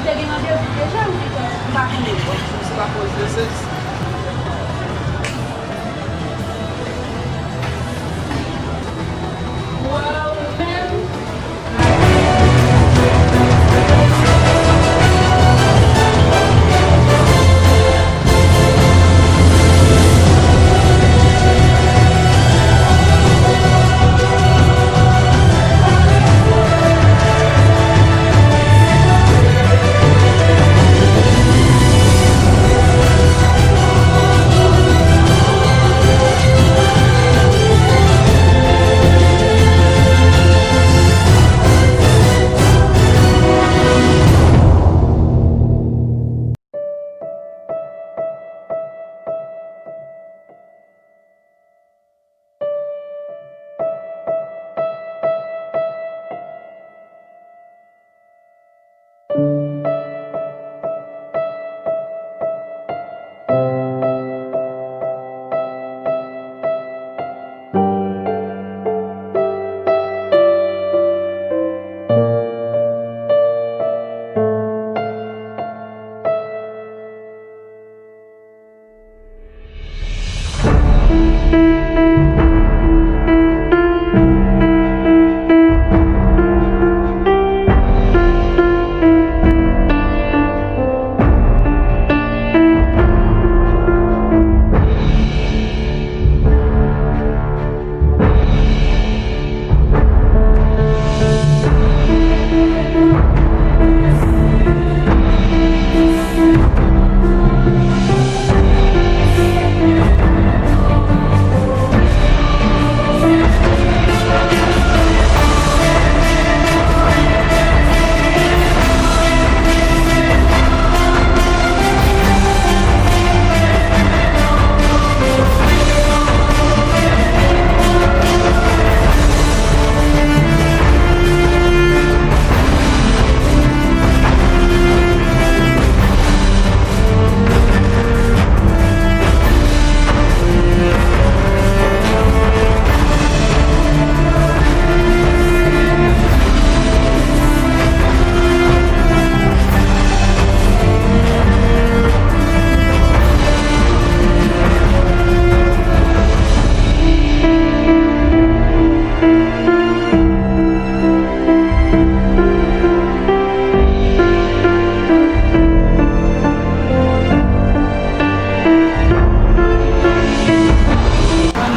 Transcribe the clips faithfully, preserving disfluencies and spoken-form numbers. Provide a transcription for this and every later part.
Te gen randevou deja, m di ke m pa konnen. Bon, se pa koz de sèks. Wow, man.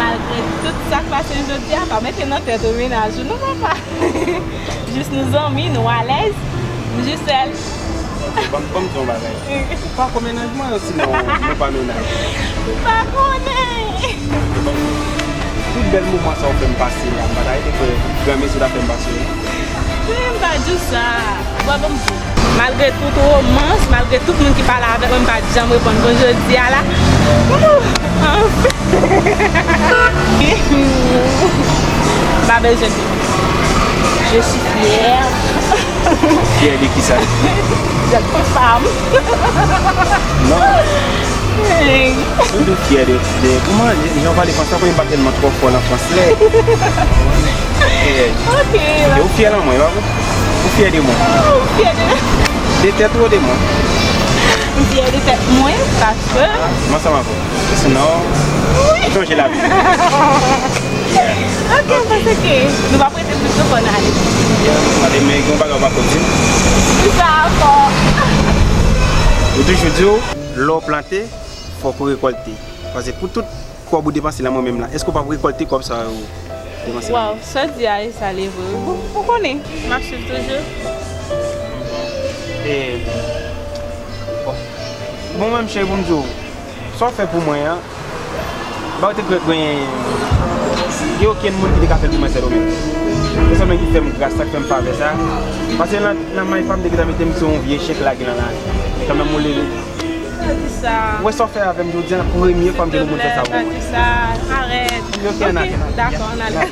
Malgre tout sa k pase m jodi a, pa mete nan tèt ou mennaj ou non, papa. Jis nou zanmi, nou alèz. M jis sèl. Ban m, ban m di yon bagay. Ou pa ko mennaj mwen, sinon nou pa mennaj. M pa konnen. Tout bèl moman sa w fè m pase la, m pa ta rete kwè granmesi w ta fè m pase yo. Men m pa di w sa. Bò, ban m di w. Malgre tout womans, malgre tout moun ki pale avèk mwen, m pa t janm reponn. Bon, jodi a la, ouh, anfen. M pa bezwen di w. Je suis fière. Fière de kisa? D'être femme. Non. Hey. Mwen tou fyè de, de, kòman, jan w pale fransè, kòm m pa tèlman twò fò nan fransè. Eh, ok. E ou fyè nan mwen, pa vre? Ou fyè de mwen? Ou fyè de... De tèt ou de mwen? M fyè de tèt mwen, paske... Mwen ansanm avè w. Sinon, wi, chanje lavi. Ok, m panse ke nou p ap rete plis lontan, n ale. Gade, men gen yon bagay ou pa ko di m. Kisa ankò? Yo toujou di w, lè w plante, fòk ou rekòlte. Paske pou tout kòb ou depanse nan mwen menm la, èske w p ap rekòlte kòb sa yo depanse nan mwen? Waw, sa w di a, e sa li vre. Ou, ou konnen, m ap swiv toujou. E, bon. Bon, menm cheri, pou m di w, sa w fè pou mwen an, m pa te kwè gen, gen okenn moun ki te ka fè l pou mwen, Sendomeng. Se sèl mwen ki fè m gras sa, ki fè m favè sa. Paske nan, nan may pa m te gentan mete m sou yon vye chèk la, gen nan la. Kanmenm ou leve. Sa di sa. Ou wè sa w fè avè m jodi a, premye fwa m jwenn yon moun fè sa pou mwen. Sa di sa. Arèt. Ok, dakò, ann ale.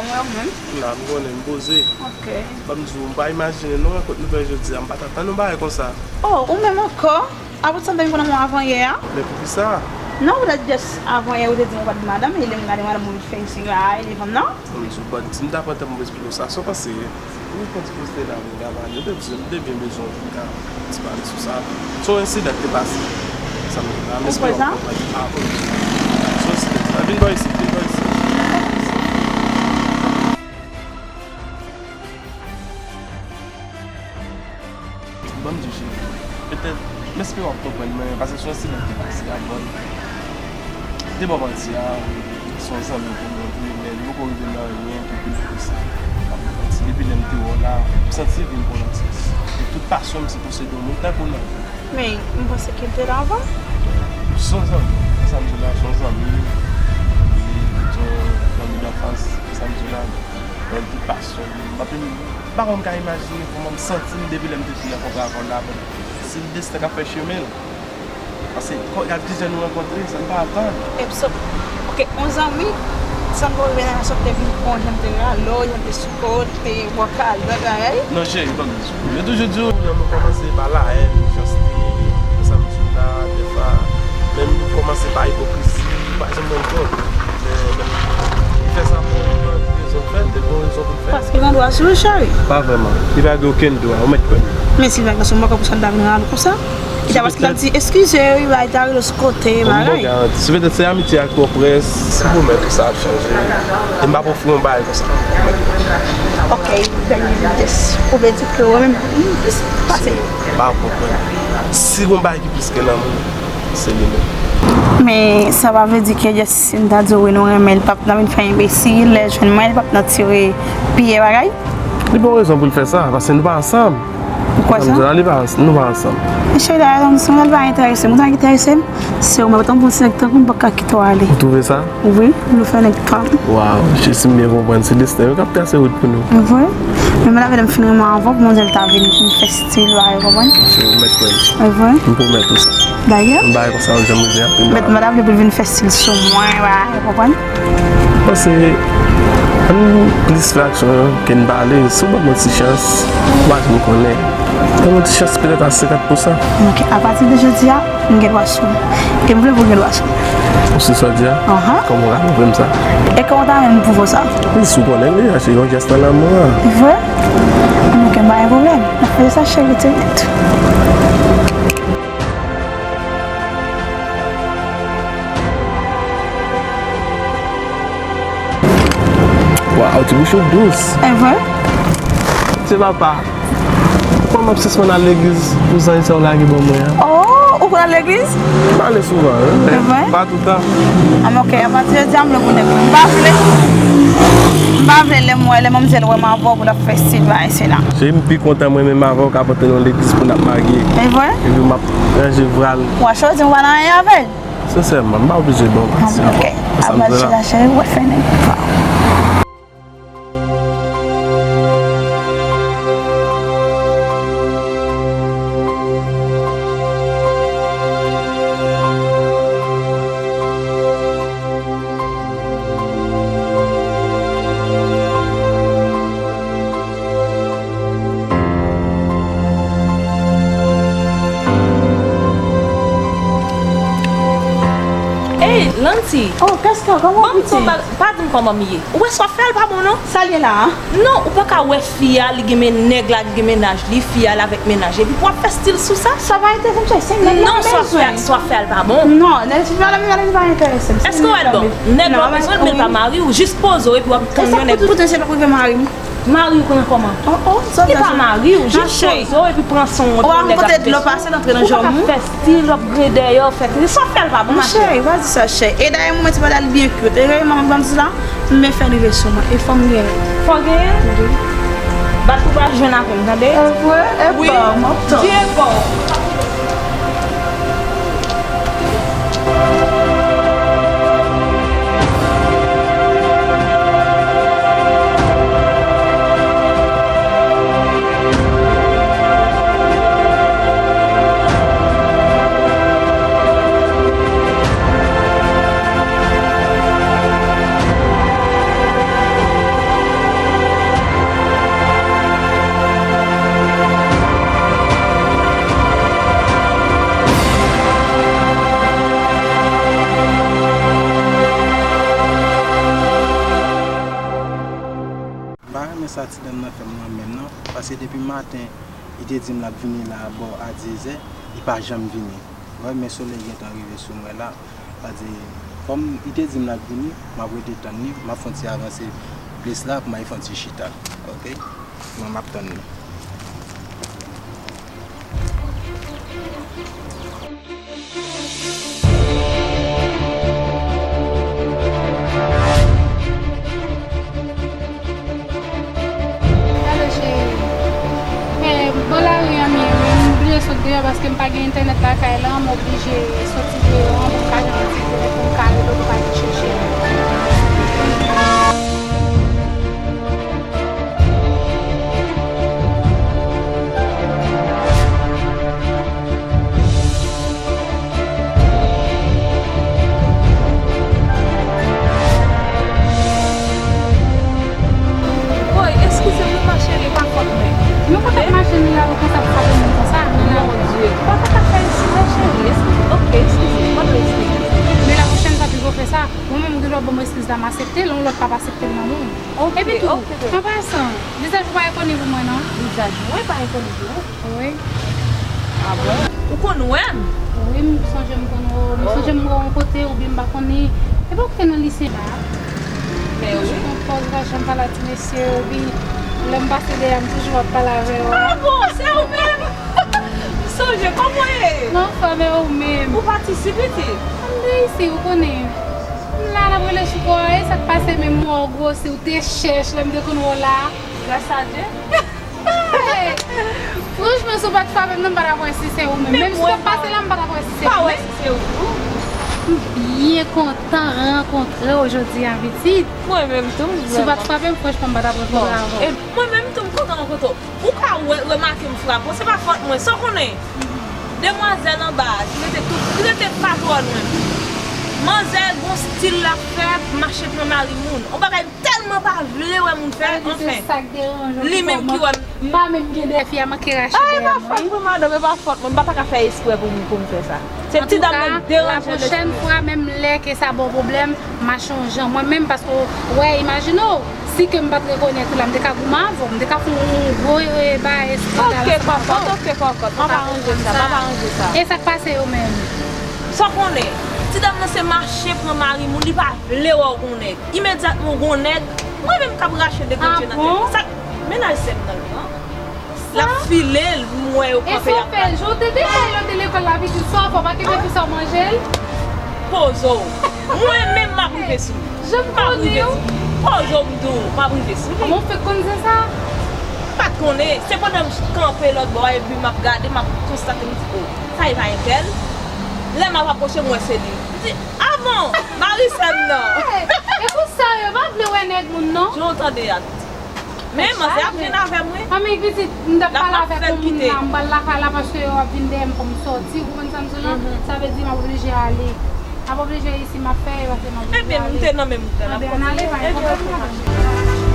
Mwen menm. La, m konnen, m poze. Ok. Ban m di w, m pa imajine non, rankontre nou fè jodi a, m pa t atann yon bagay konsa. Oh, ou menm ankò? Apre sa, m te vin konn nan mwen avan yè a. Men poukisa? Non, ou te just avan yè, ou te di mwen pa t gen madanm, e lè m gade madanm ou vin fè yon siy la, e li fanm nan? Ban m di w, ban m di, m ta pran tan pou m eksplike w sa, sa w panse? Ou konn ti poste la, mwen gade, ou te di, m te byen bezwen w vin ka ti pale sou sa. Se yon ensidan ki te pase. Sa m di la, m espere w konprann. Ah, ok. Se yon ensidan. Vin bò isit, vin bò isit. Ban m di w, cheri. Petèt, m espere w ap konprann mwen, paske se yon ensidan ki te pase avan. M te ba w manti a, se yon zanmi pou mwen vre, men li poko rive nan anyen pou plis ke sa. M ap ba w manti, depi lè m te wè w la, m santi vin pran yon sans. E tout pasyon m se posede yon moun tankou w nan vi m. Men, m panse ke l te la avan. Se yon zanmi, sa m di w la, se yon zanmi. Li, se yon zanmi d'anfans, sa m di w la. Mwen di pasyon, m ap, m pa konn ka imajine kòman m santi m depi lè m te fin rankontre avè w la. Bon, se desten k ap fè chemen l. Paske, kò, y a plizyè nou rankontre, sa n pa atann. E so, ok, yon zanmi, sa n pa rive nan sòt te vin pran jan m te la, lò, jan m te sou kote, bò kal, bagay. Non, cheri, ban m di w. Yo toujou di w, lè nou kòmanse pa la hèn, mechanste, sa m di w la, dèfwa, menm nou kòmanse pa ipokrizi, nou pa janm rann kont. Men, men, li fè sa pou yon rezon fèt, li gen yon rezon pou l fèt. Paske l gen dwa sou ou, cheri. Pa vrèman. Li pa gen okenn dwa, ou mèt kwè m. Men si l pa gen sou mwen, konprann sa l ta vin rale konsa. Li ta paske l ap di, eskize, wi, bagay ta rele sou kote, bagay. Bon, bon, garanti. Si petèt se amitye ak twò près, m pwomèt ou sa ap chanje. E m p ap ofri yon bagay konsa. Ok, dènye vitès. Ou vle di ke ou menm, plis pase. M pa konprann. Si gon bagay ki plis ke lanmou, se li menm. Men sa pa vle di ke just si m ta di w wi nou renmen, li p ap nan vin fè enbesil, lè l jwenn mwen, li p ap nan tire pye bagay. Li pa yon rezon pou l fè sa, paske nou pa ansanm. Ou kwè sa? Sa m di w la, li pa, nou pa ansanm. Men cheri, dayè, si mwen pa enterese m, ou ta enterese m? Se ou mwen, tankou m se nèg tankou m pa ka kite w ale. Ou twouve sa? Wi, nou fè nèg pa m. Waw, Jezi, m byen konprann, se desten yo k ap trase wout pou nou. Vre? Men mwen avè m fin renmen avè w, pou mwen di l ta vin, vin fè stil, bagay, ou konprann? Se ou mèt kwè m. Vre? M pwomèt ou sa. Dayè? Yon bagay konsa yo janm rive anpil. Mèt mwen avle pou l vin fè stil sou mwen, bagay, ou konprann? Paske, ann plis fè aksyon ke n pale, si w ban m yon ti chans, ou pa janm konnen. Ban m yon ti chans petèt a senkant pou san. Ok, apati de jodi a, m gen dwa sou ou. E m vle pou w gen dwa sou m. Ou si sa w di a? Ahan. Kòman w ka pwouve m sa? E kòman w ta renmen m pwouve w sa? Wi, si w konnen l deja, se yon jès nan lanmou an. Vre? Ok, pa gen pwoblèm. N ap fè sa, cheri, te nèt. Waw, ti bouch ou dous. E vre? Se papa. Kòman m ap sispann al legliz pou zanmi sa w lage ban mwen an? Oh, ou konn al legliz? M ale souvan, wi, men pa toutan. Ah, men ok, apati de jodi a, m lwen pou nèg mwen. M pa vle. M pa vle lè m wè, lè manmzèl wè m avè w pou l ap fè stil bagay sila. Cheri, m pi kontan mwen menm avè w ka pote l nan legliz pou n ap marye. E vre? Epi m ap ranje vwal. Ou a chwazi m pa nan anyen avè l? Sensèman, m pa oblije ba w manti ankò. Ok. Sa m di la. Apati la, cheri, w ap fè nèg pa w. Ey, Lanti! Oh, Casca, kòman w ye? Pa di m kòman m ye. Ou wè sa w ap fè a pa bon non. Sa l ye la a? Non, ou pa ka wè fi a, li gen men nèg la, li gen mennaj li, fi a, l avèk mennaj li, epi pou w ap fè stil sou sa? Sa pa enterese m, cheri, se nèg la m bezwen. Non, sa w ap fè a, sa w ap fè a, l pa bon. Non, nèg, fi a, la, li pa enterese m. Èske w wè l bon? Nèg la w bezwen l, men l pa mari w, jis poze w, epi w ap tann yon nèg. Poutèt se l ap rive mari m. Mari w pran kòman? Oh, oh, sa. Li pa mari w, jis poze w epi pran swen w, epi yon nèg ap fè stil. Ou pa ka fè stil, w ap gre dèyè w, fè stil. Sa w ap fè a, l pa bon, ma cheri. Cheri, pa di sa, cheri. E dayè, mwen, ti bagay la, li byen cute. E reyèlman, ban m di la, men fè l rive sou mwen. E fò m genyen. Fò w genyen? Wi. Bat pou w pa jwenn avè m, tande? E vre? E bon, m ap tann. Di e bon. Madanm nan fè m lanmen m nan, paske depi maten, li te di m l ap vini la bò a dizè, li pa janm vini. Ou wè, men solèy gentan rive sou mwen la. Sa di, kòm li te di m l ap vini, m ap rete tann li, m ap fè yon ti avanse plis la pou m al fè yon ti chita. Oke? Mwen, m ap tann li. Alo, cheri. E, bò lari an m ye wi. M oblije sot deyò paske m pa gen entènèt lakay la. M oblije soti deyò an pou m ka jwenn yon ti telefòn pou m ka rele w pou w ka vin chèche m. Woy, eskize m wi, ma chérie, pa fòt mwen. Mwen pa t ap mache, nou la, ou konsa pou frape moun konsa, nou la. Mon Dieu, ou pa ta ka fè eksprè, cheri. Eskize, ok, eskize, pa dwe eskize. Men la pwochèn fwa, pi gon fè sa. Mwen menm, ou gen dwa ban mwen eskiz la, m aksepte l, yon lòt p ap aksepte l nan men w. Ok, epi tou, ok, bebe. An pasan, vizaj ou pa enkoni pou mwen, non. Vizaj mwen pa enkoni pou ou? Wi. Ah bon? Ou konn wè m? Wi, m sonje m konn wè w. M sonje m wè w yon kote, oubyen m pa konnen. Epi ou te nan lise la. Men wi. Toujou pran pòz, ou pa janm pale a ti mesye, epi lè m pase dèyè a, m toujou ap pale avè w. Ah bon, se ou menm? M sonje, kòman w ye? M anfòm, e ou menm? Ou pa t isi, pitit? M te isi, ou konnen. M la, n ap rele sou kò a, e sa k pase menm, m wè w gwosi, ou te chèch, lè m te konn wè w la. Gras a Dye. Hey! Franchman, si w pa t frape m nan, m pa t ap wè si se ou menm. Menm si w t ap pase la, m pa t ap wè si se ou menm. Pa wè si se ou tou. M byen kontan rankontre w jodi a, pitit. Mwen menm tou, m vrèman. Si w pa t frape m, franchman, m pa t ap rankontre avè w. E mwen menm tou, m kontan rankontre w. Ou ka wè, remake m frape w, se pa fòt mwen, sa w konnen. Demwazèl anba a, ki rete tou, ki rete pa twò lwen. Manzè gon stil l ap fè, mache pran mari moun. On bagay m tèlman pa vle wè moun fè, anfen. Li menm ki wè m. M pa menm gen dèyè fi a manke rache dèyè mwen. Ay, pa fòt mwen, madanm, e pa fòt mwen, m pa ta ka fè eksprè pou m, pou m fè sa. Se ti dam nan deranje lespri m. Antouka, lapwochèn fwa, menm lè ke sa ba w pwoblèm, mache yon jan mwen menm, paske, w wè, imajine w, si ke m pa t rekonèt ou la, m te ka goumen avè w, m te ka fè yon gwo, e, bagay eskandal ansanm avè w. Ok, kòkòt, ok, kòkòt, m ap aranje sa, m ap aranje sa. E sa k pase yo menm? Sa w konnen, ti dam nan se mache pran mari moun, li pa vle wè w gon nèg. Imedyatman w gon nèg, mwen menm k ap rache de grenn je nan tèt li. Sa, mennaj sè m nan, li, an. L ap file l, m wè yo kanpe, y ap gade. E sa w fè l, jan w te di, lè w te lekòl la, pitit, sa w fè, w pa kenbe fi sa w manje l? Poze w. Mwen menm, m ap rive sou li. Jan m konnen w. Poze w, m di w, m ap rive sou li. Kòman w fè konn se sa? M pa t konnen. Se pandan m kanpe lòt bò a, epi m ap gade, m ap konstate, m di, o, sa e pa entèl. Lè m ap apwoche, m wè se li. M di, a bon, mari sè m nan. E pou sa, yo pa vle wè nèg moun, non. Jan w tande a, pitit. Men manzè ap vin avè m wi. Anmey pitit, m t ap pale avèk yon moun la, m pral lakay la paske yo ap vin dèyè m pou m sòti, ou konprann sa m di w lan? Sa vle di m ap oblije ale. M ap oblije isi m ap fè, paske m ap oblije ale. Ebyen, m te nan menm tan, n ap kontinye. Ebyen, ann ale, pa gen pwoblèm.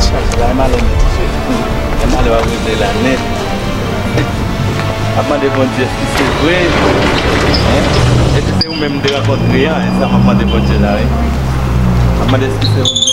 Chak la, e malè nèt, cheri. E malè w ap regle la nèt. Ap mande Bondye èske se vre. Èske se ou menm m te rankontre a? E sa m ap mande Bondye la, wi. M ap mande èske se ou menm.